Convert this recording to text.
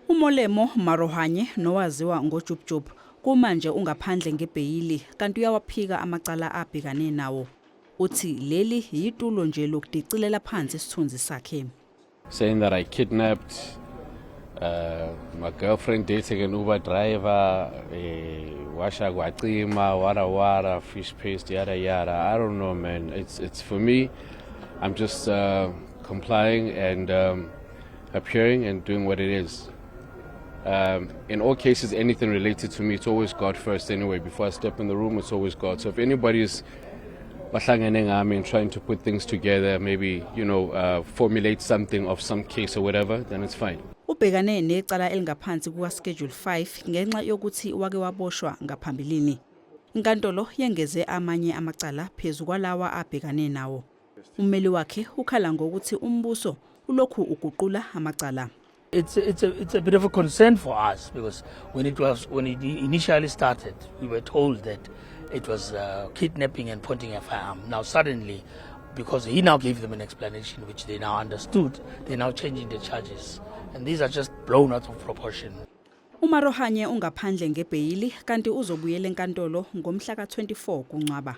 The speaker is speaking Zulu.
UMolemo Maarohanye, nowaziwa ngoJub Jub, kumanje ungaphandle ngebheyili kanti uyawaphika amacala abhekane nawo. Uthi leli yitulo nje lokudicilela phansi isithunzi sakhe. Saying that I kidnapped my girlfriend, dating an Uber driver, washa kwacima, wara wara, fish paste, yada yada. I don't know, man. It's for me. I'm just complying and appearing and doing what it is. In all cases, anything related to me, it's always God first anyway. Before I step in the room, it's always God. So if anybody's bahlangene ngami and trying to put things together, maybe formulate something of some case or whatever, then it's fine. Ubhekane necala elingaphansi kuka Schedule 5 ngenxa yokuthi wake waboshwa ngaphambilini. Inkantolo yengeze amanye amacala phezu kwalawa abhekane nawo. Ummeli wakhe ukhala ngokuthi umbuso ulokhu uguqula amacala. It's a bit of a concern for us because when it initially started, we were told that it was kidnapping and pointing a firearm. Now suddenly, because he now gave them an explanation which they now understood, they're now changing the charges. And these are just blown out of proportion. UMaarohanye ungaphandle ngebheyili kanti uzobuyela enkantolo ngomhla ka-24 kuNcwaba.